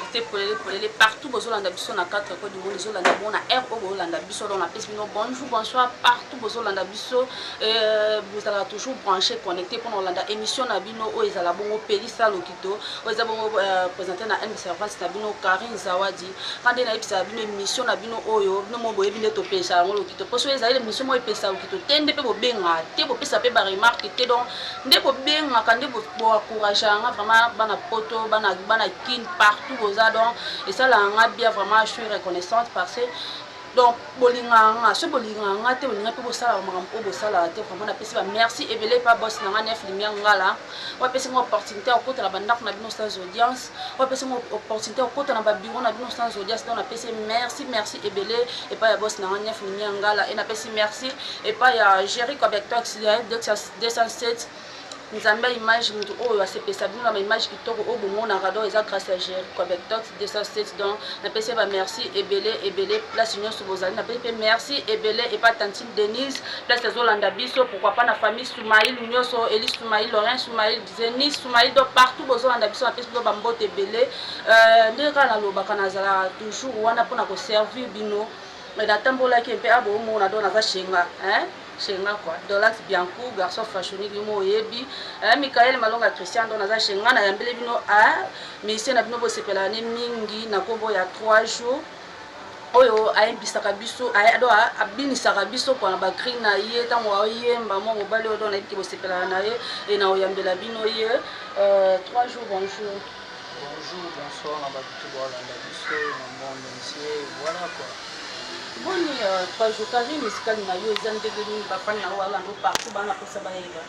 Actualité polele polele partout bozolanda biso na 4 coins du monde, ezolanda bongo na air oyo bozolanda biso. Donc napesi bino bonjour, bonsoir partout bozolanda biso. Bozalaka toujours branché, connecté mpona kolanda émission na bino oyo ezala bongo Pelisa Lokito, oyo eza bongo présenté na m servante na bino Karine Zawadi. Ka nde nayebisaka bino, émission na bino oyo, bino mo boyebi nde topesa yango lokito, mpo soki ezali émission moko epesa lokito te, nde mpe bobengaka te, bopesa mpe baremarque te. Donc nde bobengaka nde boencourage yanga vraiment, bana Poto, bana Kin, partout boza. Donc esalaka nga bien, vraiment je suis reconnaissante, parce que donc bolingaka nga. Soki bolingaka nga te, bolinga mpe bosalaka makambo oyo bosalaka te. Vraiment napesi bamerci ebele epa boss na nga Nef Lumière Ngala, oyo apesi nga opportunité ya kokota na bandako na bino sans audience, oyo apesi nga opportunité ya kokota na babureau na bino sans audience. Donc napesi merci, merci ebele epai ya boss na nga Nef Lumière Ngala. E napesi merci epai ya Géri Cobectox 207, Nzambe ya image, moto oyo asepesa bino na baimage kitoko oyo bomonaka. Donc eza grâce ya Géri Cobectox 207. Donc napesi ye bamerci ebele ebele place nyonso bozali. Napesi mpe merci ebele epa tantine Denise, place azolanda biso. Pourquoi pas na famille Soumaïl nyonso, Eli Soumaïl, Laurent Soumaïl, Zenis Soumaïl. Donc partout bozolanda biso, napesi bino bambote ebele. Ndenge kaka nalobaka, nazala toujours wana mpona koservir bino. Natambolaki mpe abomona, donc naza shenga, hein? Shenga quoi, Dolax Bianco, garçon fashionique, yo mo oyebi Michael Malonga Christian. Donc naza shenga, nayambeli bino musicien na bino bosepelaka ne mingi na nkombo ya 3 jours, oyo ayebisaka biso, do abinisaka biso mpona bacri na ye ntango ayemba. Mwa mobali oyo, donc nayebi ke bosepelaka na ye e na oyambela bino ye. 3 jours, bonjour. Bonjour, bonsoir na bato bolanda biso na monde entier, voilà quoi. Boni 3 jours, carrière musicale na yo eza ndenge nini? Bafani na yo balanda partout, bana mposa bayeba.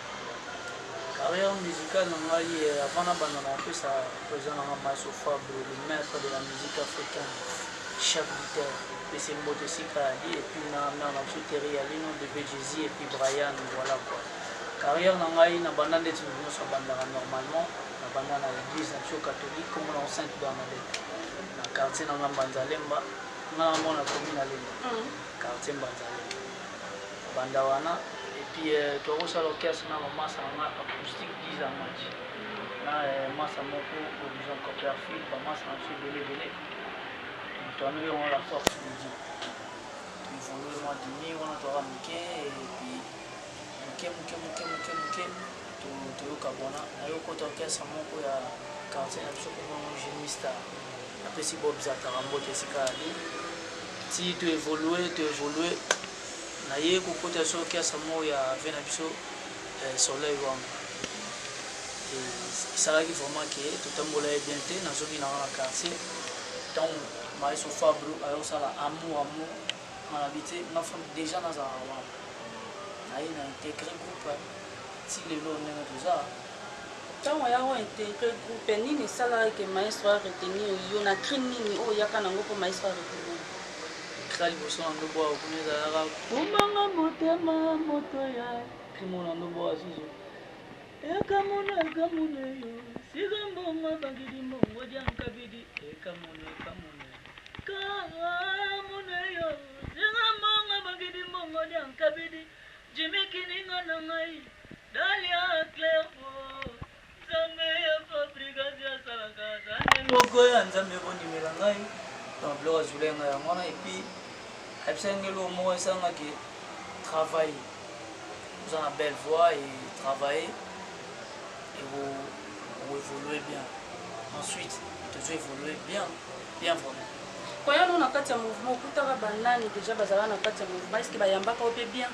Carrière musicale na ngai, avant nabanda, na kopesa président nanga Maestro Fabre, le maître de la musique africaine, chef du terre, pesi mbote esika yali, et puis na mère na biso Terry Yalino, bébé Jésus et puis Brian, voilà quoi. Carrière na ngai, nabanda ndeti moto nyonso abandaka normalement. Nabanda na église na biso catholique, kombo na Sainte Bernadette, na quartier na nga Mbanzalemba. Nga na mona komi na Lemba, quartier Mbanzalemba, banda wana. Et puis tokosala orchestre na bamasa na nga, acoustique 10 match na masa moko, Horizon Copperfield, bamasa na biso ebele ebele. Toanoki yango la force de Dieu, évolue mwa dimi wana, toaka moke, et puis moke moke moke moke moke toyoka bona nayokota orchestre moko ya quartier na biso, kombango Génie Star. Napesi Bob Zataka mbote esika ali. Ti toévolue, toévolue, naye kokota so orchestre moko ya ve na biso Soleil Wanga. Esalaki vraiment ke totambola ye bien te. Nazongi nanga na quartier ntango maestro Fabro ayosala Amour Amour, nga nabi te, nga déjà nazalaka wana, naye na intégré groupe ti lelo ndenge toza. Ntango ya kointegre groupe, nini esalaka ke maestro aretenir yo? Na cri nini oyo oyaka nango mpo maestro aretenir? Cri liboso na ndobo awa kuna ezalaka kumbanga motema moto ya krimo na ndobo awa susu ekamono ekamono eyo sika mbongo bakidi mbongo diankabidi ekamono ekamono kamono eyo sika mbongo bakidi mbongo diankabidi Jimi kininga na ngai Dalia Clairvo, Nzambe ya fabrikasi asalaka aza moko ya Nzambe ekondimela ngai. Donc biloko azula ngai yango wana. Et puis ayebisaki ngai eloko moko esalangaki: travailler, oza na belle voix et travailler, ekoévolue bien. Ensuite tozo évolue bien bien vraiment. Koya no na kati ya mouvement, okutaka banani déjà bazalaka na kati ya mouvement? Est-ce bayambaka o mpe bien?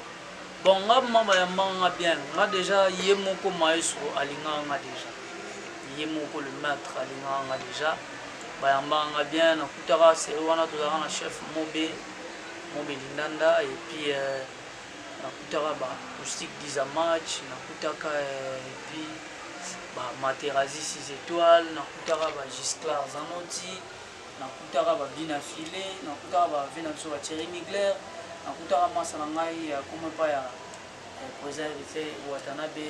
Bon, nga ma bayambaka nga bien. Nga déjà, ye moko maestro alingaka nga déjà, ye moko le maître alingaka nga déjà, bayambaka nga bien. Nakutaka série wana, tozalaka na chef Mobe, Mobe Lindanda, et puis nakutaka ba acoustique 10 match, nakutaka et puis bamaterazi 6 étoiles, nakutaka bagisclar Zanoti, nakutaka babina file, nakutaka bave na biso bathierry Migler, nakutaka masa na ngai akoma epai ya président Héritier Watanabe,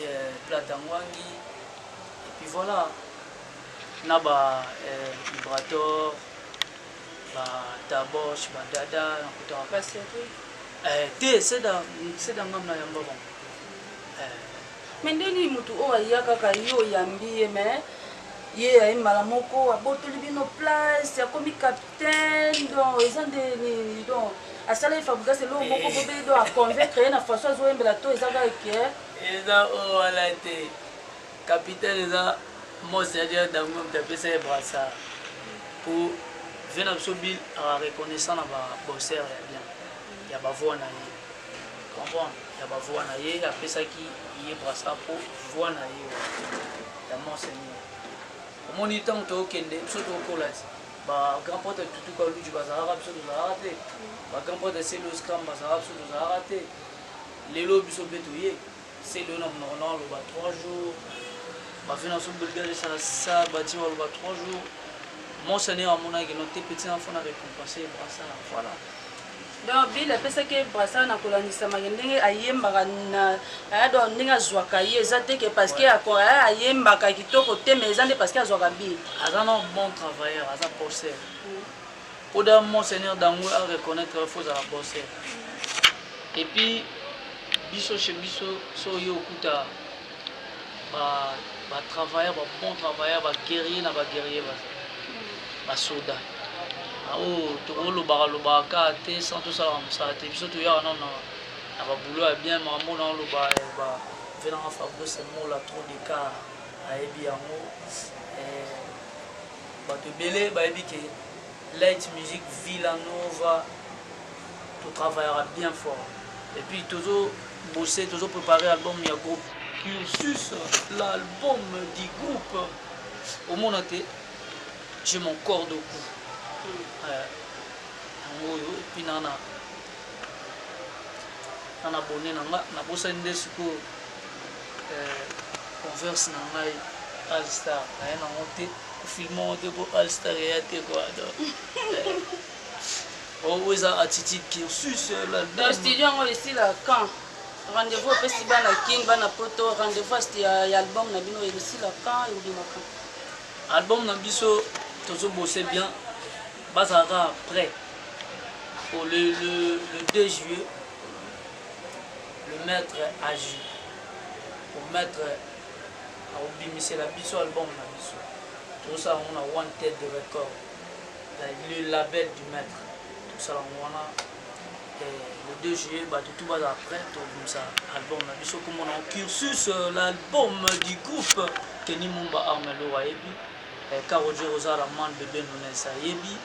Plata Ngwangi, et puis voilà, na ba vibrator, bataboche, badada, nakutaka te. Seda seda ngam na yamba bango. Mais ndeni motu oyo aya kaka, yo oyambi ye, mais Ye aye mbala moko abotoli bino place, akomi capitaine, donc eza nde nini? Donc asalaki Fabregas eloko moko bobe, donc aconvaincre ye na façon azoyembela to eza kaka ke eza oyo wana te. Capitaine eza Monseigneur Dango, moto apesa ye brassard po vie na biso. Bill aka reconnaissant na babosser ya bien ya bavoix na ye, comprendre, ya bavoix na ye. Apesaki ye brassard po voix na ye ya Monseigneur. Omoni, ntango tookende, biso tookola ti bagrand prêtre Tutuka Luji bazalaka, biso tozalaka te. Bagrand prêtre Celeo Scram bazalaka, biso tozalaka te. Lelo biso mpe toye. Celeo na monoko na aloba 3 jours, bavi na biso Bulgare sa bati baloba 3 jours. Monseigneur amonaki no te, petit na fona récompense brassard, voilà. Donc Bill apesaki ye brassard na kolandisamaka ndenge ayembaka na aya, donc ndenge azwaka ye eza te ke parce que ayembaka kitoko te, mais eza nde parce que azwaka Bill. Aza na bon travailleur, aza bosseur. Po da Monseigneur Dango a reconnaître, faut ozala bosseur. Et puis biso, chez biso, so oye okuta batravailleur, babon travailleur, baguerrier na baguerrier, baza basoda oyo tokolobaka lobaka kaka te sans tosalaka mosala te. Biso toyaka nano na baboulot ya bien. Makambo na oloba, venanga Fabrice Mola, trop d'écart, ayebi yango. Bato ebele bayebi ke Light Music Villa Nova totravaillera bien fort. Et puis tozo bosser, tozo préparer album ya groupe Cursus, l'album du groupe. Omona te, j'ai mon corps de cou yango oyo. Et puis nana bonne na nga, nabosani nde sikoyo converse na ngai Allstar, naye nango te kofilme yango te po Allstar eya te quoi. Donc oyo eza attitude Cursus. L'album studio yango esila quand? Rendez-vous opesi bana King, bana Poto, rendez-vous ya album na bino esila quand, ebima quand? Album na biso, tozobose bien, bazalaka prêt pour le 2 juillet. Le maître agit pour maître akobimisela biso album na biso. Tozosala yango na One Tête de Record, le label du maître. Tosala yango wana le 2 juillet. Bato tu bazala prêt, tobimisa album na biso, komona Cursus, l'album du groupe. Kenny Mumba Armelo ayebi, Karoje Rosara Man Bebe Nunes ayebi.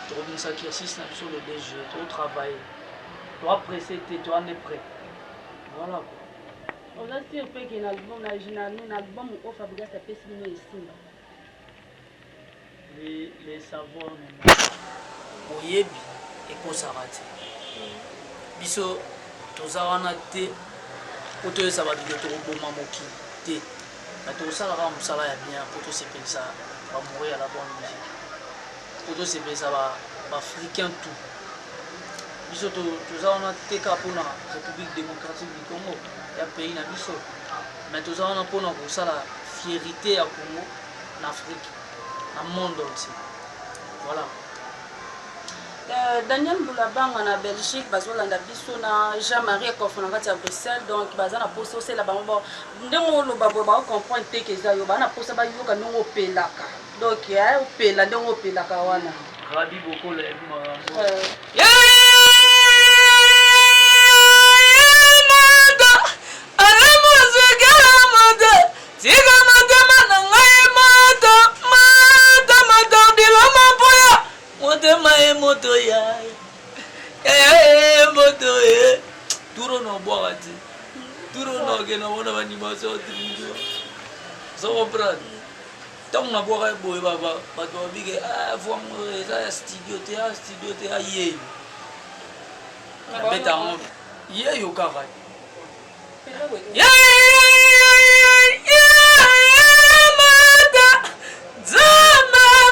Tokobimisa Cursus na biso le 2 juillet. Totravaille, toa pressé te, toa nde prêt, voilà quoi. Oza sûr mpe ke na album na album oyo Fabregas apesi bino esimba? Les savoirs, oyebi, ekosaka te. Biso toza wana te po toyesa bato ke tokoboma mokili te, mais tokosala kaka mosala ya bien po tosepelisa bamouri ya la bonne musique, po tosepelisa baafricain tout. Biso toza wana te kaka mpona République démocratique du Congo ya pays na biso, mais toza wana mpona kosala fierté ya Congo na Afrique, na monde entier, voilà. Daniel Mbulabanga na Belgique bazolanda biso, na Jean-Marie Ekofo na kati ya Bruxelles. Donc baza na posa osela bango ndenge oloba boye, baocomprendre te ke eza yo. Baza na posa bayoka ndenge opelaka, donc opela ndenge opelaka wana. Rabi Bokola yebi makambo. Tika motema na ngai mata mata mata biloma mpoya motema ye moto ya ye moto ye turo na obwaka te, turo na okende omona baanimation tringo, ozo comprendre. Ntango nabwaka ye boye, bato babike voango eza ya studio te, ya studio te, ayeyo nabeta yango yeyo kaka.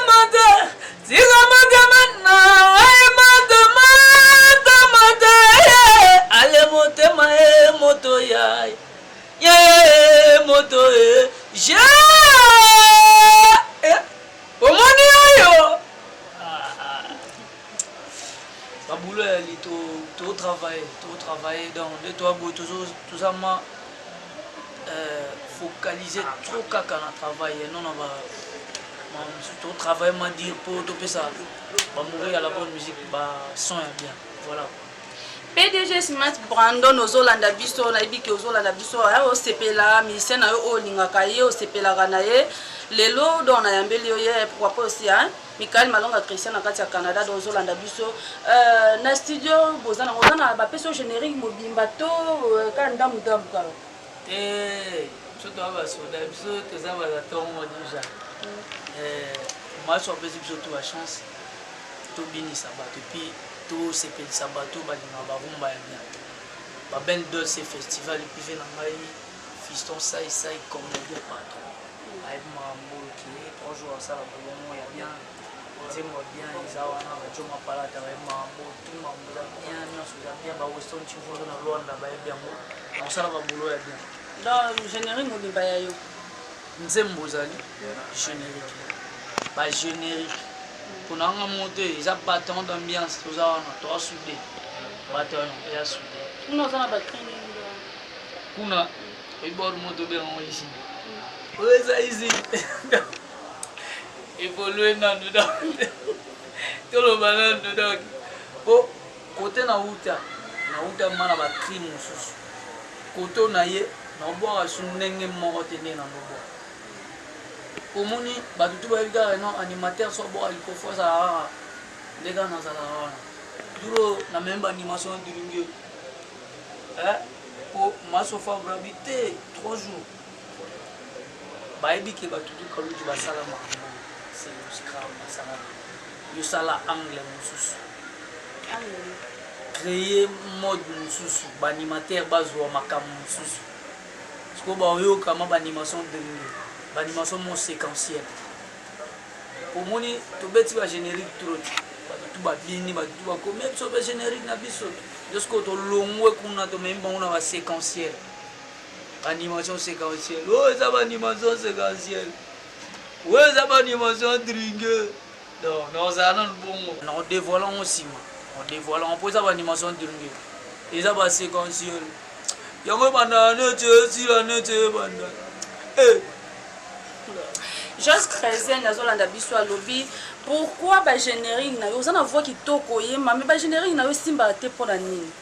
Mata tika motema na ngai mata mata mata ale motema ye moto ya ye moto ye je omoni oyo babulo ya li totravaille, totravaille. Donc nde toa boye, toza ma focaliser trop kaka na travail, non na ba Mosusu totravaille ma dire mpo topesa bamouri ya la bonne musique bason ya bien, voilà. PDG Smart Brandon, ozolanda biso, nayebi ke ozolanda biso, osepela musicien na yo oyo olingaka ye, osepelaka na ye. Lelo donc nayambeli yo ye, pourquoi pas aussi, hein? Michael Malonga Christian na kati ya Canada. Donc ozolanda biso na studio, boza nango, oza na bapesi yo générique mobimba to kaka ndambu ndambu kaka? Te, biso toza basoda, biso toza baza ntongo déjà. Maso apesi biso to bachance tobinisa bato et puis tosepelisa bato balingaka barumba ya bien, babel dolce festival. Et puis ve na ngai Fiston Sai Sai, comédien patron, ayebi makambo oyo ke 3 jours asala bolongo ya bien, nzembo ya bien eza wana. Bajoma Palata bayebi makambo tu, makambo eza bien, nyonso eza bien. Baweston Chivozo na Lwanda bayebi yango, nakosala babulo ya bien. Donc générique mobimba ya yo? Nzembo ezali générique, bagénérique mpona anga mo te, eza bâton d'ambiance. Toza wana, toa soudé, bâton eza soudé. Kuna oza na bacri nini? Kuna oyebi or moto obengango usine oyo eza usine évolue nanu. Donc toloba nanu, donc po kote nauta, nauta ma na bacri mosusu, kote na ye naobwaka su ndenge moko te ndenge nandobwaka. Omoni bato tu bayebi kaka no animateur so abwaka likofo, azala kaka nde kaka nazalaka wana duro namemi baanimation duringe po maso fabrabi te 3 jours. Bayebi ke bato tu kaluji basala makambo scram, basala yosala angle mosusu, créer mode mosusu, baanimateur bazwa makambo mosusu. Sikoyo baoyokama baanimation ndenge baanimation mo séquentielle. Omoni tobeti bagénérique trop te, bato tu babini, bato tu bakomi biso mpe générique na biso nde. Sikoyo tolongwe kuna, tomemi bango na baséquentiel, baanimation séquentielle. Oyo eza baanimation séquentielle, oyo eza baanimation dringue. Donc nakozala nanu bongo, nakodévoile yango nsima, nakodévoile yango mpo eza baanimation dringue, eza baséquentiel. Yango ebandaka neti esila neti ebanda. Jos Crezen azolanda biso, alobi pourquoi bagénérique na yo, oza na voix kitoko, oyemba, mais bagénérique na yo esimbaka te, mpo na nini?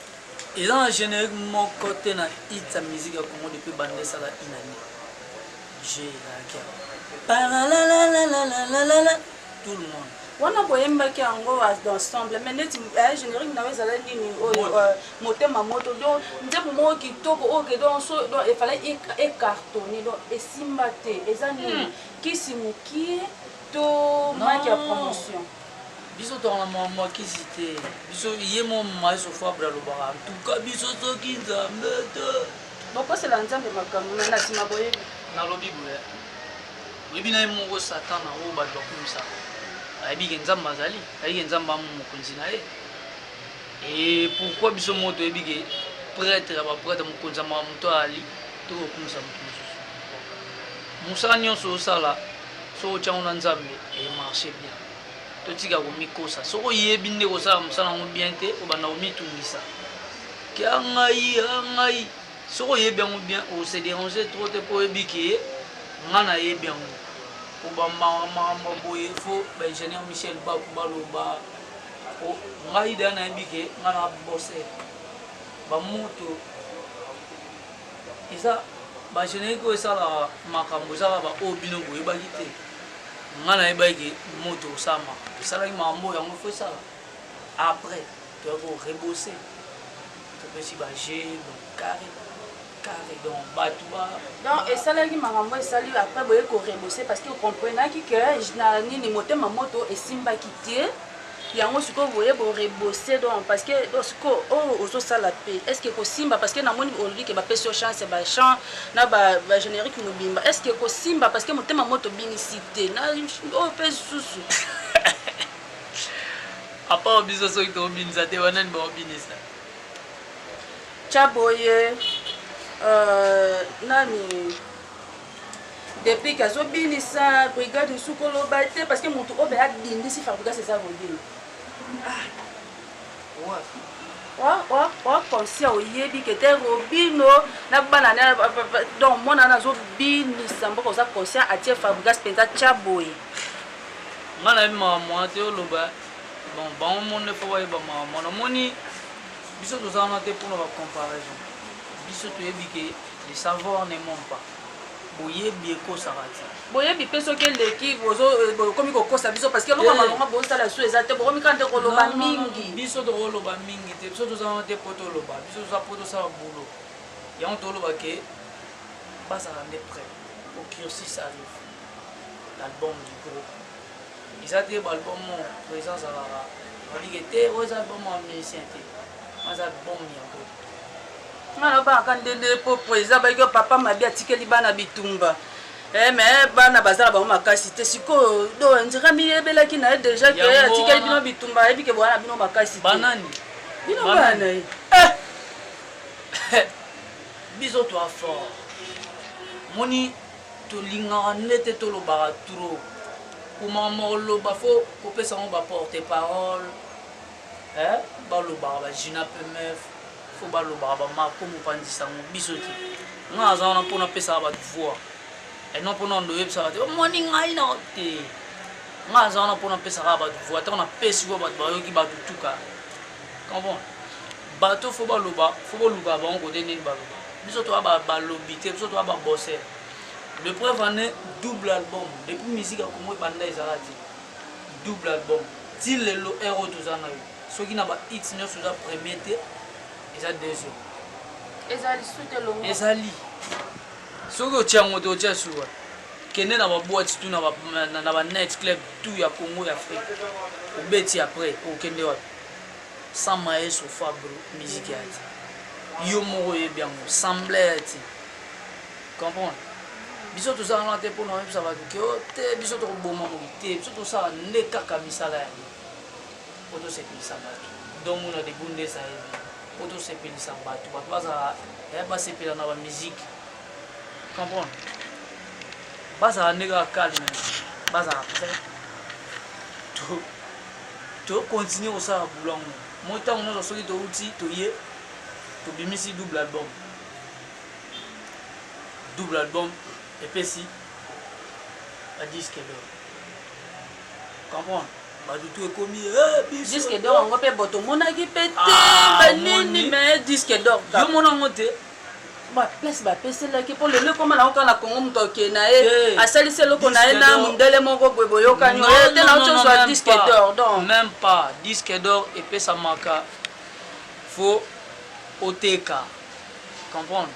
Eza na générique moko te na hit ya musique ya Congo depuis banda esala inani g ezalaki awa, tout le monde. Wana boyembaki yango ensemble, mais neti générique na yo ezala nini oyo, Motema Moto? Donc nzembo moko kitoko oyo ke donc so donc efallait ecartonner, donc esimba te. Eza nini, kisi mokie to maki ya promotion? Biso tokana makambo ya kisi te. Biso ye mo maestro Fabre alobaka antuka biso soki Nzambe te. Bokosela Nzambe makambo na nsima, boyebi. Nalobi boye, oyebi na ye moko Satan na oyo bato bakumisaka, ayebi ke Nzambe azali, ayebi ke Nzambe amu mokonzi na ye. E pourquoi biso moko toyebi ke prêtre ya baprêtre, mokonzi ya makambo moto ayali, tokokumisa moto mosusu? Mosala nyonso osala, soki otyango na Nzambe, emarche bien. Totika komikosa. Soki oyebi nde kosala mosala yango bien te, obanda komitungisa ke angai angai. Soki oyebi yango bien, ose déranger trop te, mpo oyebi ke nga nayebi yango. Po bamakambo boye, fo baingénieur Michel Baku baloba po ngai deya nayebi ke nga na bose bamoto eza bagénérique oyo esalaka makambo, ezaka baoyo bino boyebaki te. Nga nayebaki ke moto osala makambo, esalaki makambo oyo yango fo esala. Après toya korebosser, topesi baG, donc carré carré, donc bato ba Donc esalaki makambo, esali, après boye korebosser parce que ocomprenaki ke na nini, Motema Moto esimbaki te. Yango sikoyo boye borebosser, donc parce que donc sikoyo oyo ozosala mpe, est ce que kosimba? Parce que namoni olobi ke bapesi yo chance ya bachant na bagénérique mobimba. Est ce que kosimba? Parce que Motema Moto obinisi te, na oyo mpe susu. À part biso, soki tobinisa te, banani baobinisa? Tya boye, nani depuis azobinisa brigade mosuku, oloba te parce que motu oyo abindisi Fabrigas eza Robino. Oa conscient, oyebi ke te Robino na bana na donc mwana wana azobinisa mboka, oza conscient, atie Fabrigas mpenza. Tya boye. Nga nayebi makambo wana te, oloba bon, bango mo nde fo bayeba makambo wana. Omoni, biso toza wana te mpona bacomparaison. Biso toyebi ke le savoir ne ment pas, boyebi ekosaka te. Boyebi mpe soki eleki, bokomi kokosa biso, parce que eloko malonga bosala so eza te, bokomi kaka nde koloba mingi. Biso tokoloba mingi te. Biso toza wana te mpo toloba, biso toza mpo tosala boulot. Yango toloba ke bazala nde prêt po cursus arrive, l'album du groupe. Eza te baalbum mo président azalaka babike te, oyo eza album ya musicien te, aza album ya groupe. Nga nabangaka ndende po président bayiki papa mabi atikeli bana bitumba. Mais bana baza na bango makasi te. Sikoyo do ndira miyebelaki na ye déjà ke atikeli bino bitumba, ayebi ke bwana bino makasi te. Banani? Bino bana ye. Biso toa fort. Moni, tolingaka nde te tolobaka trop. Komama koloba, fo kopesa yango baporte parole, balobaka bagina pmf, fo balobaka bamarko mopanzisa yango. Biso te. Nga aza wana mpona apesaka bato voix eno, mpona ndo oyebisaka te omoni ngai na te. Nga aza wana mpona apesaka bato voix. Ntango napesi voix, bato bayoki, bato tuka comprendre. Bato fo baloba, fo boluka bango kote nini baloba. Biso toya balobi te, biso toya babosser. Le preuve en est, double album. Depuis musique ya Congo ebanda, ezala te double album ti lelo. Ere oyo toza na yo, soki na bahit nyonso eza premier te, eza deuxième. Ezali su te longo. Ezali soki otia yango te, otia suwa. Kende na baboite tout, na banight club tout ya Congo, ya Afrique, obeti. Après okende wapi sans maestro Fabro? Musique ya ti yo moko oyebi yango, semble ya ti comprendre. Biso tozala wana te mpona oyebisa bato ke o te, biso tokoboma moki te. Biso tosala nde kaka misala ya bien po tosepelisa bato. Donc mona debu nde esayebi po tosepelisa bato, bato bazala basepela na bamusique, comprendre. Bazala nde kaka calme, bazala prêt, tocontinue kosala bulango mo. Ntango nyonso soki touti, toye, tobimisi double album. Double album epesi badisque d'or, comprendre. Bato tu ekomi Disque d'or yango mpe bo tomonaki mpe te banini, mais disque d'or. Yo mona yango te. Place bapeselaki mpo lelo ekoma nango kaka na Kongo, moto akee na ye, asalisi eloko na ye na mondele moko boye, boyokani oye te, nauti ozwa disque d'or. Donc même pas. Disque d'or epesamaka fo oteka, comprendre.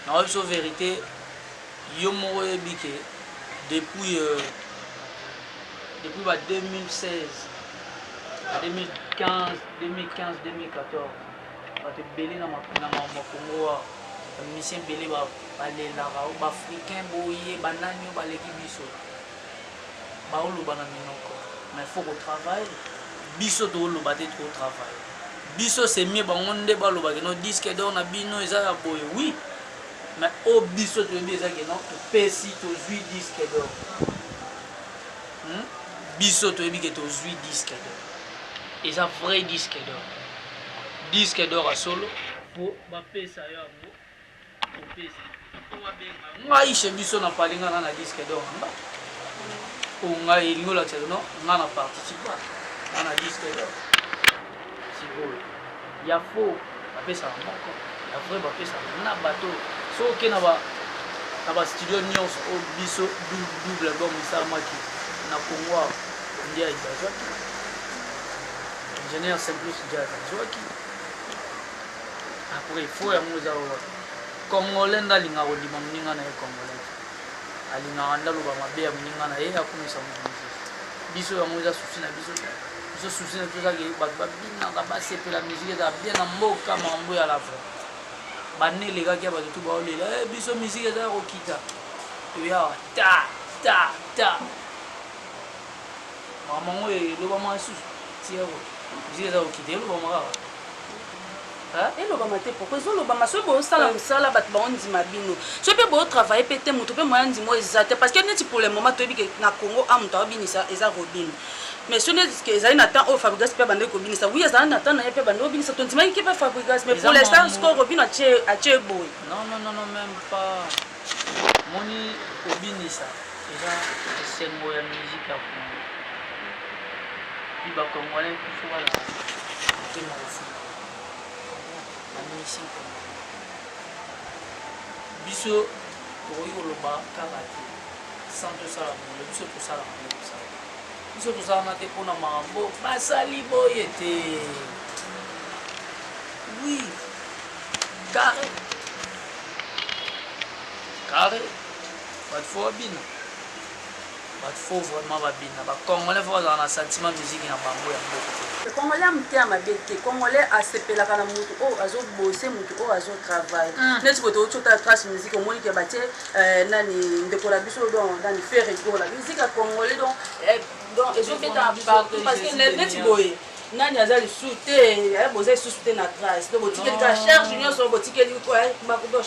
Naoyebi biso vérité, yo moko oyebi ke depuis ba 2016, 2015, 2015, 2014, bato ebele na makambo ya Kongo awa, bamusicien ebele balelaka o baafricain boye, banani oyo baleki biso baoloba na minoko. Mais faut kotravaille. Biso tooloba te, tokotravaille. Biso c'est mieux bango nde balobaki no disque d'or na bino eza ya boye, oui, mais oyo biso toyebi eza ke non, topesi, tozwi disque d'or. Biso toyebi ke tozwi disque d'or, eza vrai disque d'or, disque d'or ya solo. Po bapesa yo yango, opesa po babenga ngai chez biso na pali. Nga na disque d'or na nga o ngai elingi olakisa no nga na participa, nga na disque d'or. Sikoyo ya faux bapesaka moko, ya vrai bapesaka na bato. Soki oke na bastudio nyonso oyo biso double album esalamaki na Congo awa, nde bazwaki ingénieur Simplice Jazz azwaki. Après fo yango eza wapi? Congolais nde alingaka kondima moninga na ye. Congolais alingaka nde aloba mabe ya moninga na ye, akumisa moto mosusu. Biso yango eza souci na biso te. Biso souci na biso ezaki bato babinaka, basepela, musique ezala bien na mboka. Makambo ya la vrai bane elekaki ya bato tu baolela biso musique eza ya kokita. Toyawa ta ta ta makambo yango elobama lisusu tiero, musique eza kokita, elobama kaka. Elobama te. Pourquoi ezolobama? Soki bosala mosala, bato baondima bino. Soki mpe botravaille mpe te, moto mpe moya ndima oyo eza te. Parce que neti pour le moment toyebi ke na Congo a moto aobinisa eza Robin. Mais soki neti ezali na temps oyo Fabrigas mpe abandaki kobinisa, oui, azali na temps na ye mpe abandaki kobinisa, tondimaki ke mpe Fabrigas. Mais pour l'instant sikoyo Robin atie boye. Non, non, non, non, même pas. Moni, kobinisa eza esengo ya musique ya Congo. Puis bacongolais, il faut bazala motema kofunga, bamusicien congolais. Biso tokoki koloba kaka te sans tosala bongo. Biso tosalaka nde kosala, biso tosalaka te mpona makambo basali boye te. Oui, carré carré, bato faut babina, bato faut vraiment babina. Bacongolais faut bazala na sentiment musique na bango ya mboka. Congolais amoteya mabe te. Congolais asepelaka na motu oyo azobose, motu oyo azotravaille. Neti boye touti otala Trace Musique, omoni ke batie nani, ndeko na biso, donc nani, Ferre Gola. Musique ya congolais donc ezobeta partout, parce que neti boye nani aza lisusu te, boza lisusu te na Trace. Donc botikeli kaka charge nyonso, botikeli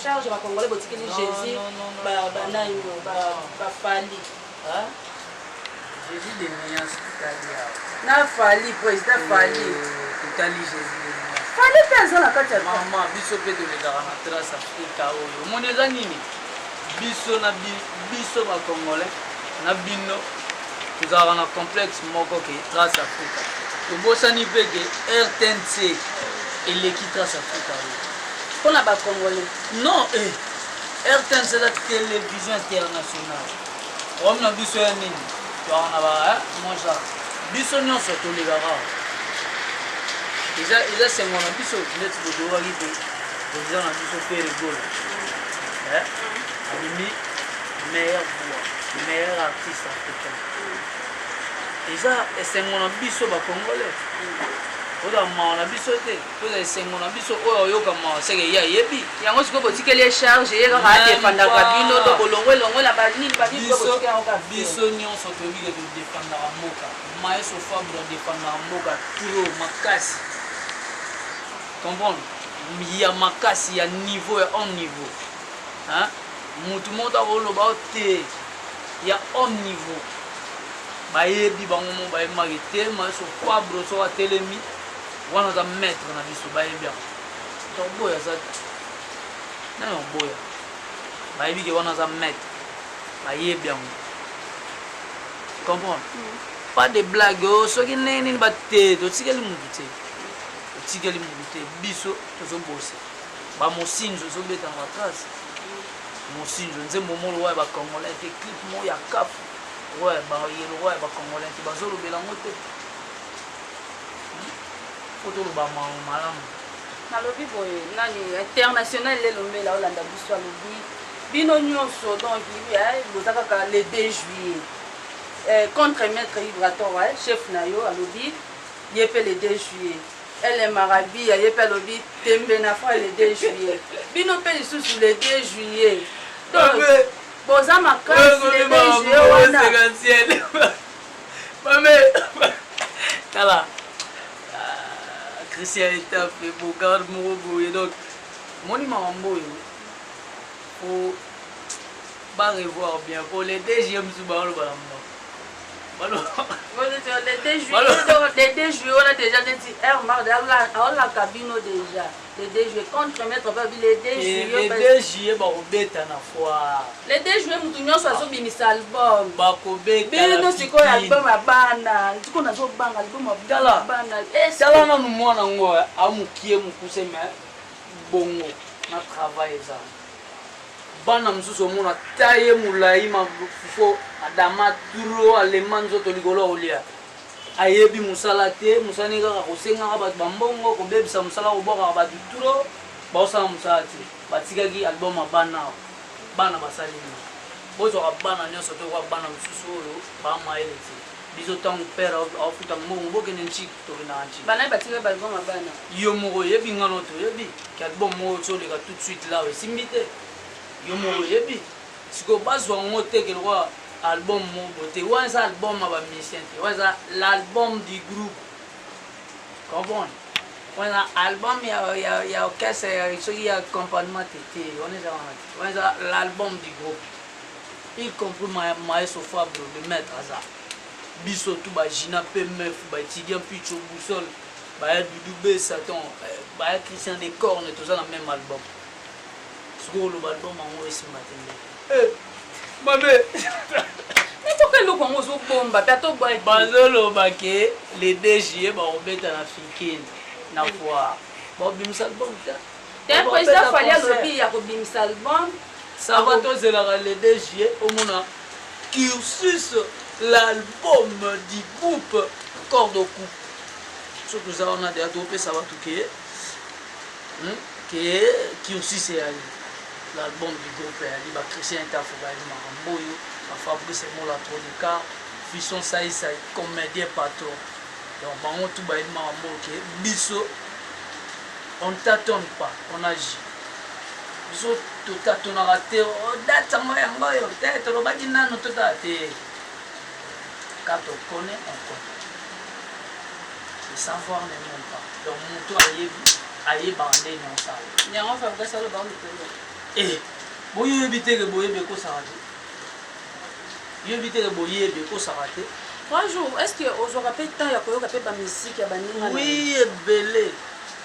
charge bacongolais, botikeli Jésus, banani, baFally. Jésus de nuance, totali awa. Na Fally, président Fally. Totali Jésus de nuance. Fally mpe aza na kati ya Mama, biso mpe tolekaka na Trace Afrika oyo. Omoni eza nini? Biso na biso bacongolais na bino tozalaka na complexe moko ke Trace Afrika. Tobosani mpe ke RTNC eleki Trace Afrika oyo. Mpona bacongolais? Non, eh. RTNC eza télévision internationale. Problème na biso ya nini? Toaka na ba moja, biso nyonso tolekaka. Eza sengo na biso neti botoyokaki mpe président na biso Ferre Gola abimi meilleur voix, meilleur artiste africain. Eza esengo na biso bacongolais. Oza mawa na biso te, toza esengo na biso. Oyo oyoka mawa seke ye ayebi. Yango sikoyo botikeli ye charge, ye kaka adefandaka bino to bolongwe elongwe na banini banini. Biso nyonso toyebi ke todefandaka mboka. Maestro Fabre adefandaka mboka trop makasi, comprendre, ya makasi, ya niveau ya haut niveau. Mutu moko akoloba o te, ya haut niveau. Bayebi bango mo, bayebaki te maestro Fabre soki atelemi wana aza maître na biso. Bayebi yango. Toboya aza te, nani oboya? Bayebi ke wana aza maître, bayebi yango, comprendre. Pas de blague oyo soki ndenge nini bate. Totikeli mutu te, totikeli mutu te. Biso tozobose bamosinzo, ezobeta na batrace mosinzo, nzembo moko oyo ya bacongolais te, clip moko ya kafu oyo bayelo oyo ya bacongolais te, bazolobela yango te. Po toloba malamu. Nalobi boye, nani international lelo mbela olanda biso, alobi bino nyonso, donc boza kaka le 2 juillet contre maître Ibrator, chef na yo, alobi ye mpe le 2 juillet. Ele Marabi ye mpe alobi tembe na fois le 2 juillet. Bino mpe lisusu le 2 juillet. Donc boza makasi le 2 juillet wana. Mame, tala Christian Etafe, bogard moko boye. Donc moni makambo oyo, po barevoir bien, po le dgm mosusu baoloba na monoko. Le 2 juillet wana déjà, neti air mar aolaka bino déjà le 2 juillet contre maître babi le 2 juillet. Le 2 juillet bakobeta na foire. Le 2 juillet mutu nyonso azobimisa album. Bakobeta. Bino sikoyo album ya bana, sikoyo nazobanga album ya bana. Tala nanu mwana ngo amokie mokuse, mais bongo na travail eza. Bana mosusu omona ta ye molai mafo, adama turo, alema nzoto likolo ya kolia, ayebi mosala te. Mosala nini? Kaka kosengaka bato bambongo, kobebisa mosala, kobwakaka bato turo, baosala mosala te. Batikaki album ya bana awa, bana basali nini? Bozwaka bana nyonso te kwa bana mosusu oyo bamayele te. Biso ntango père aofuta mbongo, bokende nciki, tokendaka nciki. Bana batikaki baalbum ya bana. Yo moko oyebi, ngano toyebi ke album moko ti oleka tout de suite là esimbi te. Yo moko oyebi. Sikoyo bazwa yango te ke lokola album moko boye te. Wana eza album ya bamusicien te, wana eza l'album du groupe, comprendre. Wana eza album ya orchestre, ya soki ya accompagnement te te. Wana eza wana te, wana eza l'album du groupe, y compris maestro Fabro le maître aza. Biso tu bagina pmf, baétudiant picho boussole, baya Dudu Besa, ton baya Christian de Corne, toza na même album. Sikoyo oloba album yango esimba te nde mabe. Ekoka eloko yango ozobomba mpe ata obwaki. Bazoloba ke le 2 juillet bakobeta na Fikin na foire. Bakobimisa album te. Te, président Fally alobi ya kobimisa album. Ça va, tozelaka le 2 juillet omona Cursus, l'album du groupe Corde au cou. So toza wana deja, topesa bato ke Cursus eyali, l'album du groupe eyali. Bachristien Etafo bayali makambo oyo, bafabrice Mola Tronica, Fisson Saisai, comédien patron. Donc bango tu bayebi makambo oyo ke biso on tâtonne pas, on agit. Biso totatonaka te, date yango yango oyo te, tolobaki nano totala te. Quand on connaît, on connaît. Le savoir ne ment pas. Donc moto ayebi, ayebaka nde nyonsala. Yango Fabrice aloba mikolo. Eh, boyebi te ke boyebi ekosaka te. Yoyebi te ke boyebi ekosaka te. 3 jours, est ce que ozwaka mpe temps ya koyoka mpe bamusique ya baninga? Oui, ebele.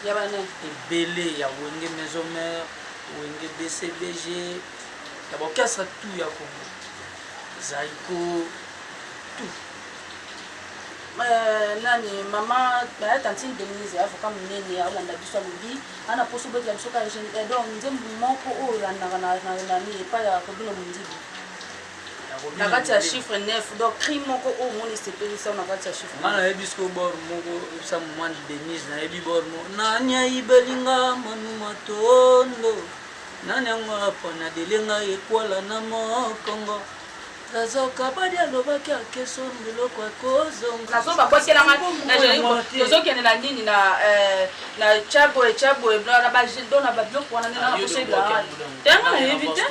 Ya banani? Ebele, ya Wenge Maison Mère, Wenge BCBG, ya baorchestre tout ya Congo, Zaiko, tout. Nani, mama baya, tantine Denise, avocat monene, aolanda biso, alobi ana poso obetela biso ka donc nzembo moko oyo olandaka nani epai ya Robino Mondibu na kati ya chiffre 9, donc cri moko oyo omoni esepelisa na kati ya chiffre. Nga nayebi siko bor moko, ebisa mama Denise, nayebi bor moko. Nani ayibelinga manu matondo? Nani yango apana delenga ekwala na mokongo? Nazoka badi alobaki akeso biloko akozonga. Nazo babwakelanga, tozokende na nini, na tya boye na do na babiloko wana nde nanga poso te, nga nayebi te.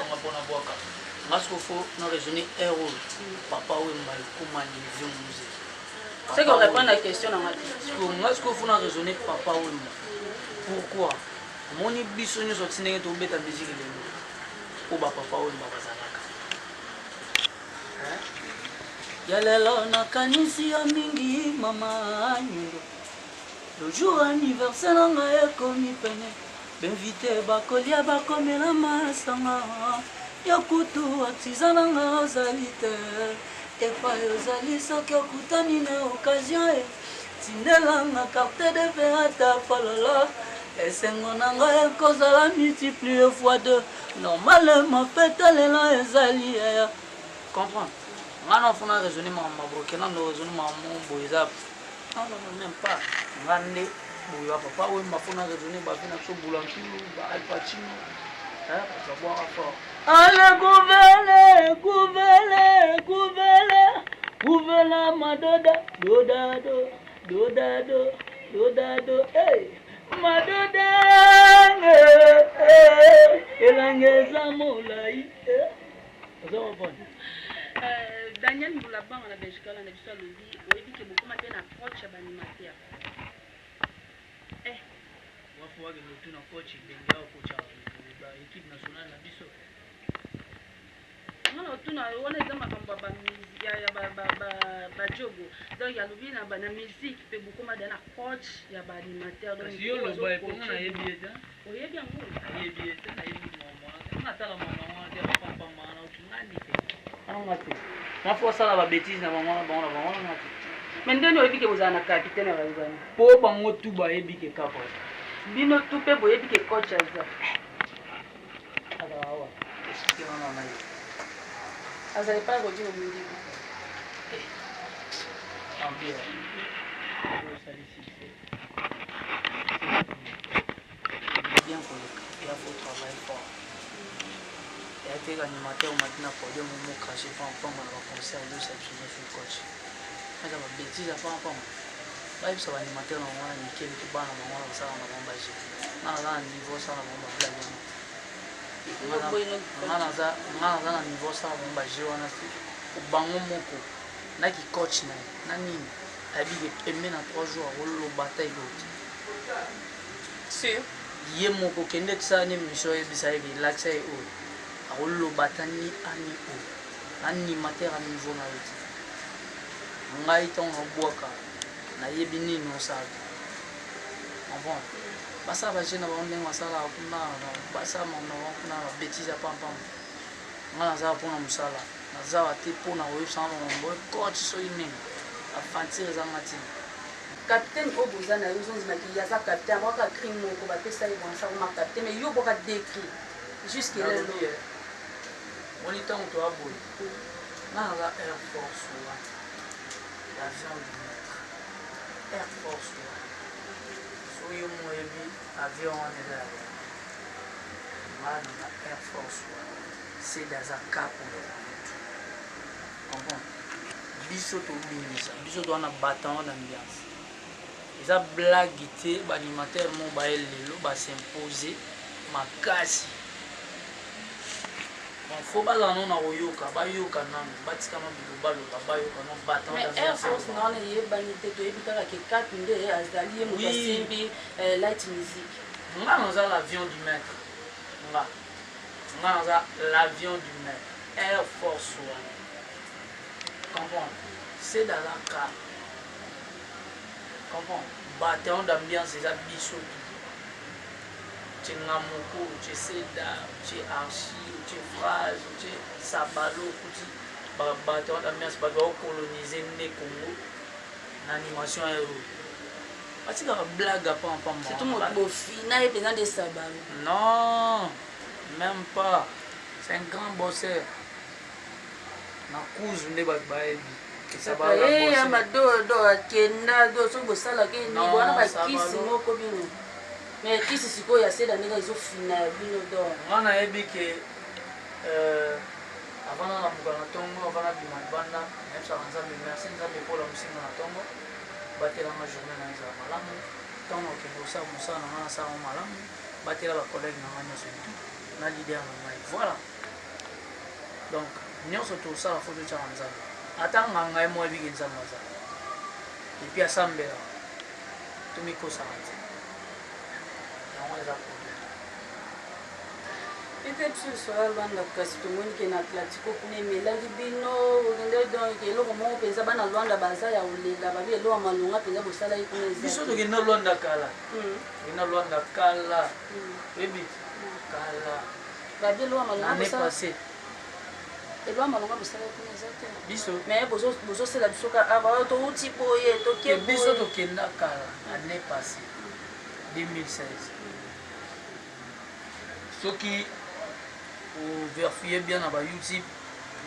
Nga siko faut na raisonner heure oyo Papa Wemba ekoma niveau musée. C'est que répondre na question na nga te. Nga sikoyo faut na raisonner Papa Wemba. Pourquoi? Omoni, biso nyonso ti ndenge tobeta musique lelo mpo bapapa Wemba bazalaka ya lelo. Nakanisi yo mingi, mama Nyundo. Le jour anniversaire na ngai ekomi pene, bainvité bakolia, bakomela masanga. Yo kutu artisan na ngai ozali te. Epai ozali, soki okutani na occasion e, tindelanga carte de vin ata fololo. Esengo na ngai ekozala multiplie fois deux. Normalement fête lelo ezali yaya comprendre. Nga na funa raisonner makambo mabroke, nando raisonner makambo boye eza non, non, non, même pas. Nga nde boye ya Papa Oyo mafuna raisonner bavi na biso, Bulantulu, ba Al Pacino, babwaka fort. Ale guvele guvele guvele guvela madoda dodado dodado dodado, hey. Madoda elanga eza molai, oza comprendre. Daniel Mbulabanga na Belgique alanda biso, alobi oyebi ke bokoma mpe na approche ya baanimateur. Wafu wakende otuna coach ndenge akocha ba équipe nationale na biso. Nga na otuna wana eza makambo ya bajogo. Donc alobi na musique mpe bokoma da na coach ya baanimateur. Kasi yo loba eponga, nayebi ye te. Oyebi yango? Nayebi ye te, nayebi mama wana te. Natala mama wana te, bapampamba wana otungani te, ananga te. Mafo asala babêtises na bango wana, bango na bango wana te. Mais ndeni oyebi ke bozala na capitaine ya bazani? Mpo bango tu bayebi ke kapa. Bino tu mpe boyebi ke coach aza. Azala awa, explique wana na ye. Azali pa Rodino Mundibu. Empire osali succès bien koleka, il faut travailler fort. Eya te animateur omati na podium, omo crache pamba na baconcert, ozosa biso nyonso coach eza babêtises ya pamba. Bayebisa baanimateur na bango wana mike mike, bana bango wana basala na bango baje. Nga naza na niveau osala na bango bablague wana. Nga naza na niveau osala bango baje wana te. Bango moko naki coach na ye na nini, ayebi ke pembe na 3 jours akoloba ata eloko te. Sûr? Ye moko kende tosala ni émission, oyebisa ye ke elakisa ye oyo akoloba ata ni a ni o animateur ya niveau na yo te. Ngai ntango nabwaka, nayebi nini osala te. Comprendre, basala baje na bango ndenge basalaka kuna, basala makambo na bango kuna, babêtises ya pampamba. Ngai nazala mpona mosala. Naza te mpona koyebisanga makambo coach soki nini, aventure ezanga ntina. Capitaine oyo boza na ye, ozondimaki ye aza capitaine, abwaka cri moko, bapesa ye bwansa koma capitaine, mais yo obwaka deux cris jusque lelo. Nalobi moni ntango toya boye, nga naza Air Force One, l'avion du maître, Air Force One. Soki yo mo oyebi avion wana eza ya wana, nga naza Air Force One, sede aza kapo ya bango. Comprendre, biso tobimisa, biso toza na bataillon d'ambiance, eza blague te. Baanimateur mo baye lelo bas'impose makasi. Bon, fo bazala nano na koyoka, bayoka nano, batika no bilobaloba, bayoka no bataillon. Mais Air Force na wana eyebani te, toyebi kaka ke kate nde azali ye moto asimbi light music. Nga naza l'avion du maître, nga naza l'avion du maître, Air Force One. Comprendre, c'est dans la cas, comprendre, bataillon d'ambiance eza biso tu, tie nga moko, tie Seda, tie Archi, tie Phrase, tie Sabalo, okuti bataillon d'ambiance, bato baocolonize nde Congo na animation ya oyo batikaka blague apampamba. Surtout moto bofina ye mpenza nde Sabalo. Non, même pas, c'est un grand bosseur na kuzu nde bato bayebi. Ya madodo akenda do soki bosalaka nini wana, bakisi moko bino, mais kisi sikoyo ya Seda ndenge ezofina ya bino do. Nga nayebi ke avant nalamuka na ntongo, avant nabima libanda, nayebisaka Nzambe: merci Nzambe mpola mosinga na ntongo, batelanga journée na ezala malamu. Ntango okende kosala mosala na nga, nasala ngo malamu, batela bacollègue na nga nyonso tu na leader na ngai. Voilà, donc nyonso tosala fo totyaka Nzambe. Ata nganga ye moko ayebiki Nzambe aza, et puis asambelaka, tomikosaka te, yango eza problème. Ete biso lisolo ya Lwanda, kasi tomoni ke na Atlantico kuna emelaki bino okende, donc eloko moko mpenza, bana Lwanda baza ya kolela, babi eloko ya malonga mpenza bosalaki kuna eza Biso tokenda Lwanda kala, tokenda Lwanda kala, oyebi, kala. Babi eloko ya malonga Année passée. Eloko ya malonga bosalaki kuna eza te. Biso Mais bozosela biso ka awa, touti boye, toke. Biso tokenda kala, année passée 2016. Soki ovérifier bien na baYouTube,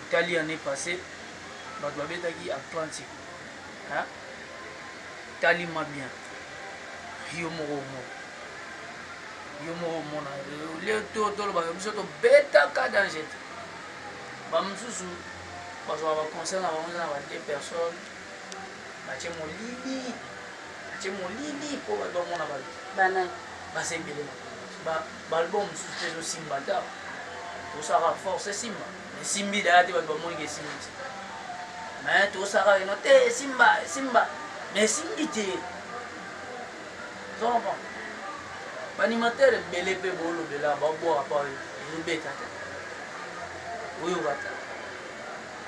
otali année passée bato babetaki Atlantique, talima bien yo moko omona, yo moko omona le tolobaka, biso tobetaka danger te. Bamosusu bazwaka baconcert na bango eza na ba deux personnes, batie molili, batie molili mpo bato bamona bato. Banani? Baza ebele na baalbum mosusu te, ezosimba te. Tosalaka force esimba, esimbi daya te, bato bamoniki esimbi te, mais tosalaka eno te, esimba, esimba, mais esimbi te. Ozocomprendre, baanimateur ebele mpe boolobela, babwaka pa ezobeta te, oyoka te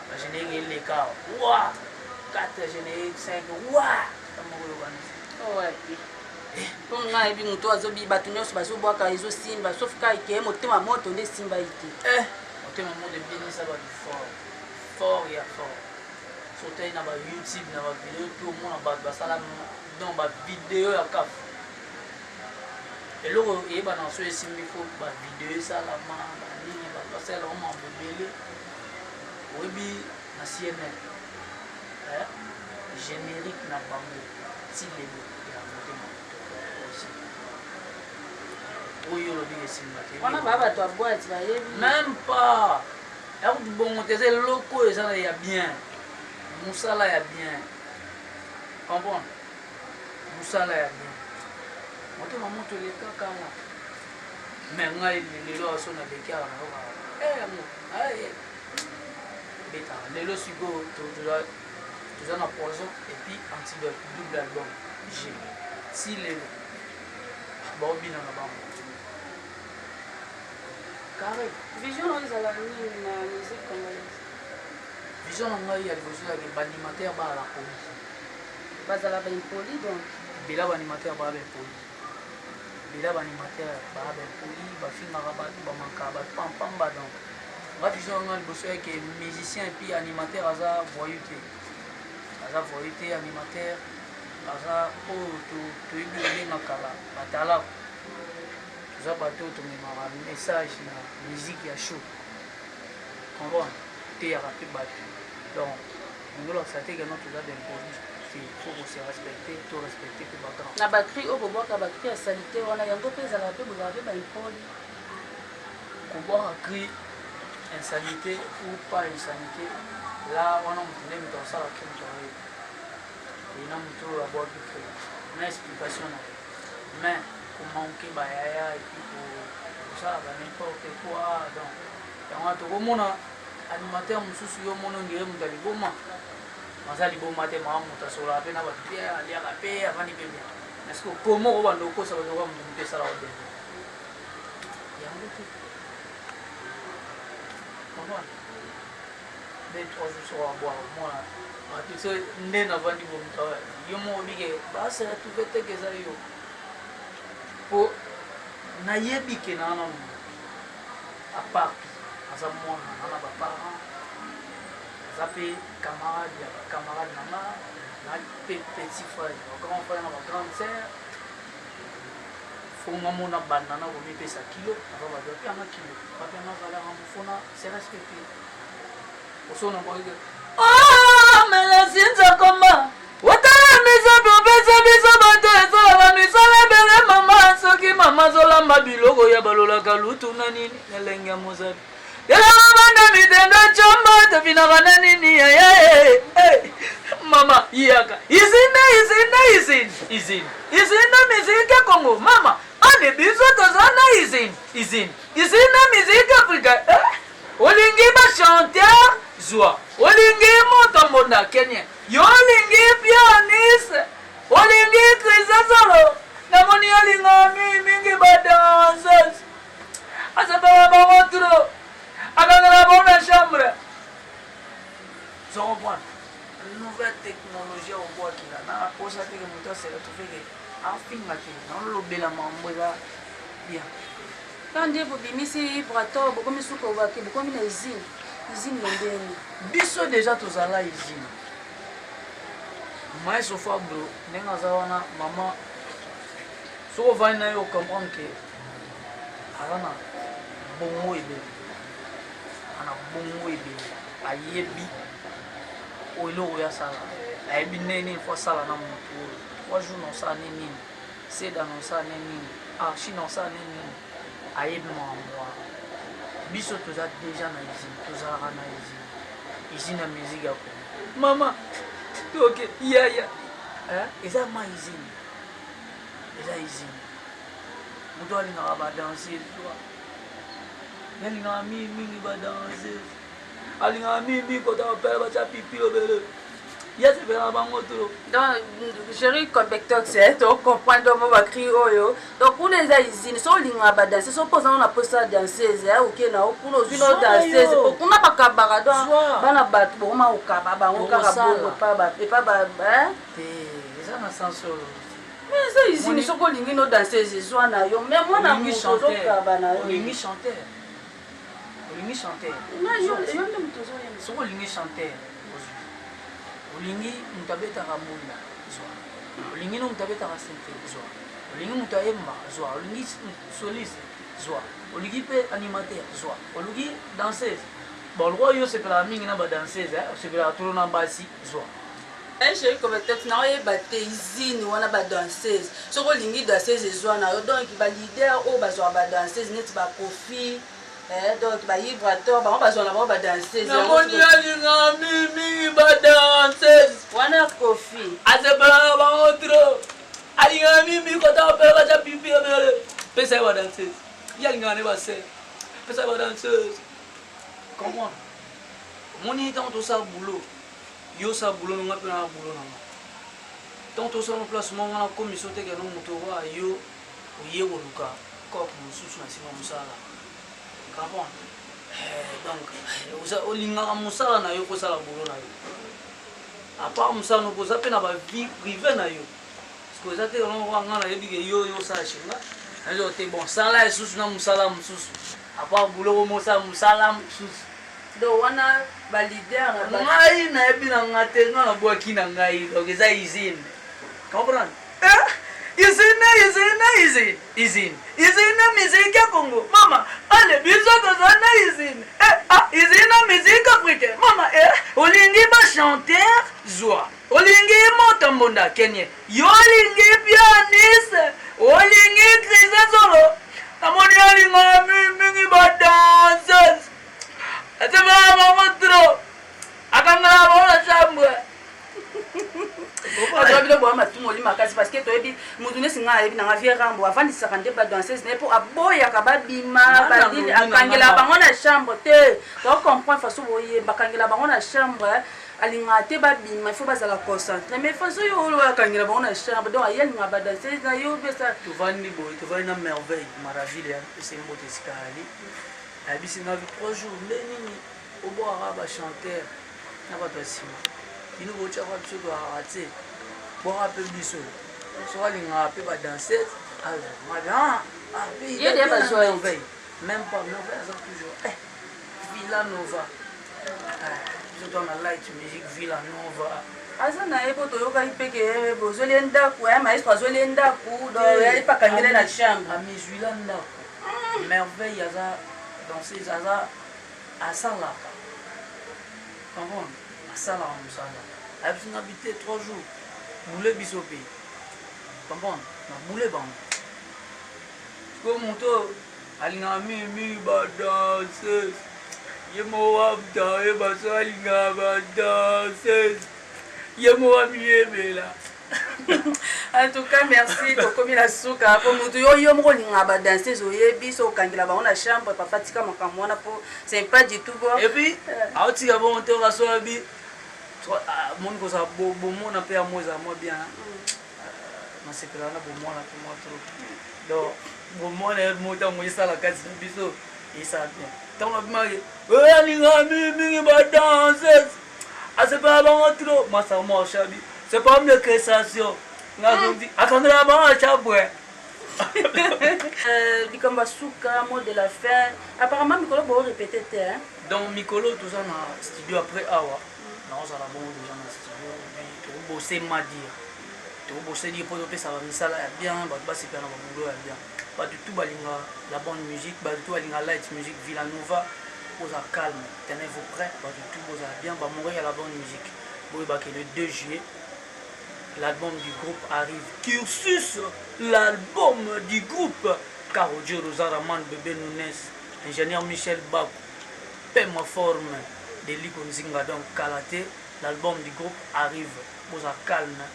bagénérique eleka wa 4 générique, 5 wa moko oyokani. Mpo ngai nayebi moto azobi, bato nyonso bazobwaka ezosimba, sauf ka ke motema moto nde esimba ye te. Motema moto ebinisa bato fort fort ya fort. So otali na baYouTube, na bavideo to omona bato basala, donc bavideo ya kafu, eloko eyebana so esimbi, fo bavideo esalama, banini, bato basalelaka mambo ebele. Oyebi na CNN, générique na bango ti lelo ya motema moto aussi oyo olobi esimba te. Wana baa bato ya boîte bayebi. Même pas ya kutu bongo te, eza eloko oyo eza ya bien, mosala ya bien, comprendre, mosala ya bien. Motema moto eleka kala, mais ngai lelo aso naleki awa, nayokaka yango betaka lelo. Sikoyo toza na Poison et puis Antidote, double album g, ti lelo baobina na bango carré. Vision oyo ezala nini na musique congolaise? Vision na ngai ya liboso ezalaki baanimateur bazala poli. Bazala baimpoli donc. Ebela baanimateur baa baimpoli, ebela baanimateur baa baimpoli, bafingaka bato, bamakaka bato pampamba, donc. Nga vision na nga liboso ya ke musicien et puis animateur aza voyou te. Aza voyou te animateur aza oyo toyebi kobenga kala batalaku. Toza bato oyo tomemaka message na musique ya show. Comprendre? Teyaka mpe bato. Donc ndenge olakisa te ke non toza b'impoli te, faut ko se respecter, to respecter mpe ba grand. Na ba cri oyo bobwaka ba cri ya salite wana yango mpe ezalaka mpe bozalaka mpe ba impoli. Kobwaka cri insanité ou pas insanité là wana moto nde moto akosala cri moto akoyeba ye na moto oyo abwaki cri na explication na ye, mais komanke bayaya et puis kosala ba n'importe quoi. Donc yango wana tokomona animateur mosusu yo omoni ondire moto ya liboma, aza liboma te, maa moto asololaka mpe na bato bien, aliaka mpe avandi mpe bien, mais ce que komo okobanda okosa bato oka moto moto esalaka bien yango te. Comprendre? 2, 3 jours soko abwaka omona bato so nde navandi bo moto yo moko obike base retrouve teke eza yo po nayebi ke na wana moto apart aza mwana na na baparent, aza mpe camarade ya bacamarade na nga, na mpe petit frère ya bagrand frère na bagrande sœur. Fo nga mona banda na komipesa kilo ava bato bapianga kilo, bapianga valeur yango, fona se respecte osona boyeke melesinza koma otala misapi opesa biso bato esalaka misala ebele. Mama, soki mama azolamba biloko ya balolaka lutu na nini elenge ya mozabi elaka banda mitendo comba tofinaka na nini yaye. Mama yaka izine izine izine izine izine miziki Kongo mama ane biso toza na izine izine izine miziki Afrika eh? Olingi bachanteur, zwa. Olingi moto mbonda Kenya, yo olingi pianiste, olingi Crisasolo, namoni olinga mingi badanseuse, asepela bango trop, akangela bango na chambre. Zo comprendre nouvelle technologie ya kobwakela na naposa teke moto asela tofeke afinga te, naolobela mambo eza bien. Ka nde bobimisi vibrator, bokomi suka obake, bokomi na usine, usine ya ndenge. Biso déjà tozala usine. Maestro Fabro ndenge aza wana, mama, soki ovandi na ye ocomprendre ke aza na bongo ebele, ana bongo ebele, ayebi oyo eloko oyo asala, ayebi ndenge nini fo asala na motu oyo 3 jours na osala nini nini, seda na osala nini nini, archi na osala nini nini, ayebi makambo wana. Biso toza déjà na usine, tozalaka na usine, usine ya musique ya Congo. Mama toke yaya eza ma usine, eza usine. Moto alingaka badanseuse, alingaka mingi badanseuse, alingaka mingi kota bapele batya pipi obele, ye asepelaka bango to. Donc Jerry Cobectox, to comprendre mo bacri oyo. Donc kuna eza usine. So olingaka badanseuse, so mpo oza na posa ya danseuse, oke na yo kuna, ozwi no danseuse, po kuna bakabaka. Donc bana bato bokoma kokaba bango kaka bongo epa ba Te, eza na sens oyo. Mais eza usine, soki olingi no danseuse, ezwa na yo, mais mwana moto ozokaba na yo. Olingi chanteur, olingi chanteur. Yo nde moto ozoyemba. Soki olingi chanteur, ozwi. Olingi moto abetaka mbunda, zwa. Olingi no moto abetaka synthé, zwa. Olingi moto ayemba, zwa. Olingi soliste, zwa. Olingi mpe animateur, zwa. Olingi danseuse, bon, lokwa yo osepelaka mingi na badanseuse, osepelaka tolo na basi, zwa. Chéri Cobectox, na oyeba te usine wana badanseuse, soki olingi danseuse, ezwa na yo. Donc baleader oyo bazwaka badanseuse neti bakofi, donc bavibrator, bango bazwa na bango badanseuse. Namoni alinga mingi badanseuse. Wana Kofi. Asepelaka bango trop, alingaka mingi kota bapele batya pipi ebele, pesa ye badanseuse. Ye alingaka ne basere, pesa ye badanseuse. Comprendre? Omoni, ntango tosala boulot, yo osala boulot nanga mpe na boulot nanga, ntango tosala no place moko, nga nakomi so teke no moto owa yo oye koluka cope mosusu na nsima mosala. Comprendre? Donc olingaka mosala na yo, kosala boulot na yo, à part mosala no koza mpe na bavie privé na yo, parce que eza te nga nayebi ke yo yo osala chez nga, nazo te bon sala lisusu na mosala mosusu. À part boulot mosala mosala mosusu. Donc wana ba leader na ngai nayebi na nga te, nga nabwaki na ngai, donc eza usine, comprendre? Usine, usine, usine, usine, usine musique ya Congo, mama. Ale biso toza na usine, ah, usine musique africaine, mama. Olingi bachanteur, zwa. Olingi moto mbonda, kenye. Yo olingi pianiste, olingi Christian Solo, namoni alingaka mingi badanseuse, atebaka bango trop, akangaka bango na chambre. Azwa bino boya matumoli makasi, parce que toyebi motu nesi. Ngai ayebi nanga vieux Rambo avandisaka nde badanseuse na ye, mpo aboyaka babima badili, akangela bango na chambre te. Tocomprendre façon boyemba, akangela bango na chambre, alingaka te babima, il faut bazala concentré. Mais façon oyo oyo akangela bango na chambre, donc aye alingaka badanseuse na yo pesa. Tovandi boye, tovandi na Merveille Maraville ya pesa mbote esika ali. Ayebisi nga 3 jours nde nini obwakaka bachanteur na bato ya nsima, bino botyaka biso, toyakaka te, bwaka mpe biso. Soki alingaka mpe badanseuse. Ye de bazwa ye. Merveille, même pas Merveille aza toujours Villa Nova. Biso toa na light music Villa Nova. Aza na ye, po toyokaki mpe ke bozweli ye ndako ya maestro, azweli ye ndako, donc ye akangeli na chambre. Amizwila ndako. Merveille aza danseuse, aza asalaka, comprendre, asalaka mosala. Ayebisi nga bi te 3 jours bule biso mpe, comprendre, na bule bango. Sikoyo moto alingaka mingimingi badanseuse, ye moko wamuta oyeba so alingaka badanseuse, ye moko amiyebela. En tout cas, merci. Tokomi na suka, po motu yo yo moko olingaka badanseuse, oyebi so okangela bango na chambre. Papa, tika makambo wana, po c'est pas du tout bon. Et puis aotika bongo te, okaso abi moni kozala bomona mpe ya mo ezala mwa bien. Nasepelaka na bomwana mpe mwa trop. Donc bomwana ye mo ntango esala kati na biso, esala bien. Ntango nabimaki, alingaka mingi badanseuse, asepelaka bango trop. Masaka mwa ashabi, c'est pas une création, ngazondi akangela bango na chambre. Likambo ya suka, mot de la fin. Apparemment mikolo borépété te, hein? Donc mikolo toza na studio. Après awa naozala bongo déjà na studio, tokobose madire, tokobose dire mpo topesaka misala ya bien, bato basepela na baboulot ya bien, bato tu balinga la bonne musique, bato tu balinga light music Villanova. Boza calme, tenez vous prêt, bato tu bozala bien, bamouri ya la bonne musique. Boyebake le 2 juillet, l'album du groupe arrive, Cursus, l'album du groupe Carodio Rosaraman, Bébé Nunes, ingénieur Michel Bakou, Pema Forme de Liko Nzinga. Donc kala te, l'album du groupe arrive. Boza calme,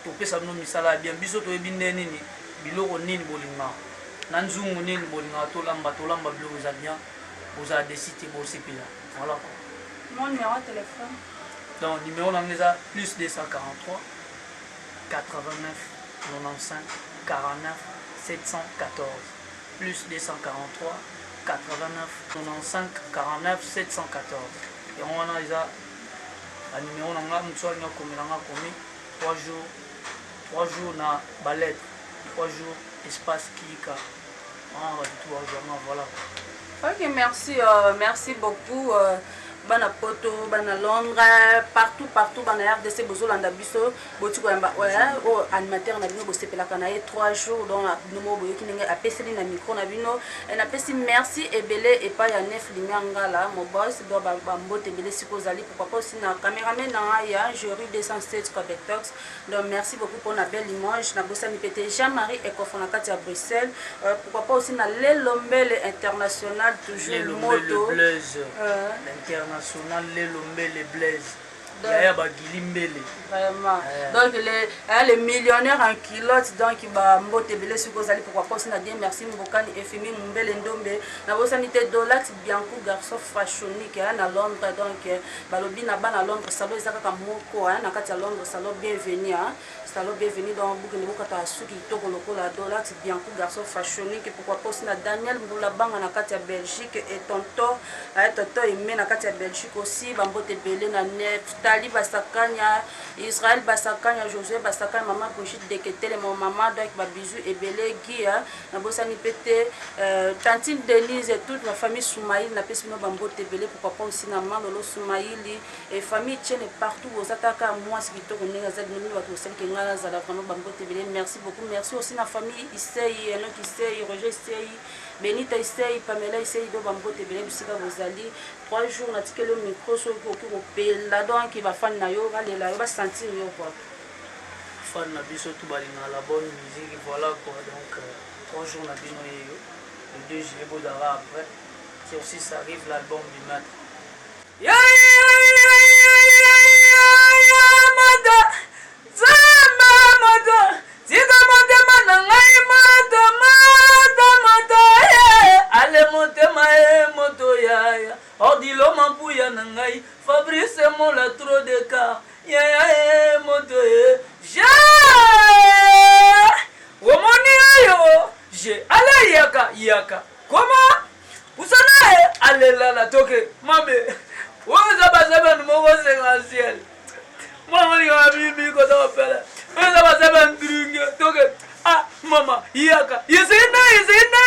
topesa bino misala ya bien. Biso toyebi nde nini biloko nini bolingaka na nzungu nini bolingaka tolamba, tolamba biloko eza bien. Bozala déçus te, bosepela, voilà quoi. Mon numéro de téléphone? Donc numéro na nga eza plus 243 89 95 49 714, plus 243 89 95 49 714. Yango wana eza banumero na nga. Mosu alingi akomela nga, akomi 3 jours, 3 jours na balettre, 3 jours espace kika wana, bato tu bazwanga, voilà. Ok, merci, merci beaucoup. Bana Poto, bana Londres, partout partout, bana RDC bozolanda biso, boti koyamba oyo animateur na bino bosepelaka na ye 3 jours. Donc bino moko boyoki ndenge apeseli na micro na bino. Napesi merci ebele epai ya Nef Lumière Ngala, mo boss. Donc bambote ebele sikoyo ozali. Pourquoi pas aussi na cameraman na ngai ya Jury 207 Cobetox. Donc merci beaucoup mpona belle image. Nabosani mpe te Jean-Marie Ekofo na kati ya Bruxelles. Pourquoi pas aussi na Lelo Mbele international, toujours. Lelo moto Blaise. L'international Lelo Mbele Blaise, yaya bagili mbele. Vraiment. Donc les, hein, les millionnaires en culotte, donc bambote ebele soki ozali. Pourquoi pas aussi na Bien Merci Mbokani, Efimi Mumbele Ndombe. Nabosani te Dolax Bianco, garçon fashionique, hein, na Londres. Donc balobi na bana Londres, salon eza kaka moko, hein, na kati ya Londres, salon Bienvenu, hein, salon Bienvenu. Donc bokende bokata suki kitoko lokola Dolax Bianco, garçon fashionique. Pourquoi pas aussi na Daniel Mbulabanga na kati ya Belgique et tonton, hein, tonton Aimé na kati ya Belgique aussi. Bambote ebele na Neftali. Nathalie Basakanya, Israël Basakanya, Josué Basakanya, Maman Brigitte Deketele, mon maman, donc ba bisous ebele, Guy, hein, nabosani pe te, euh, Tantine Denise et toute la famille Soumaïl, napesi bino ba mbote ebele, pourquoi pas aussi na Maman Lolo Soumaïli et famille Tchene partout, boza taka mwasi kitoko ndenge aza bino bino bato bosali ke ngai nazala vraiment ba mbote ebele, merci beaucoup, merci aussi na famille Isei, Enoch Isei, Roger Isei, Benita Isei, Pamela Isei, do ba mbote ebele bisika bozali. 3 jours natikeli yo micro soki okoki kopela donc ba fan na yo balela yo ba sentir yo quoi. Fan na biso tout balingaka la bonne musique voilà quoi donc 3 jours na bino yeyo le 2 juillet bozalaka après Tircis arrive l'album du maître. Ya ya ya ya ya ya ya mata Nzambe moto tika motema na ngai moto moto moto ye Ale motema e moto yaya Odilo mampuya na ngai Fabrice Mola trop d'écart yaya e moto e Je omoni oyo je ale yaka yaka koma pusana e alelala toke mabe oyo eza basebene moko sengansiel mwana molingaka mimi koza kopela oyo eza basebene ndringe toke ah mama yaka yesina yesina.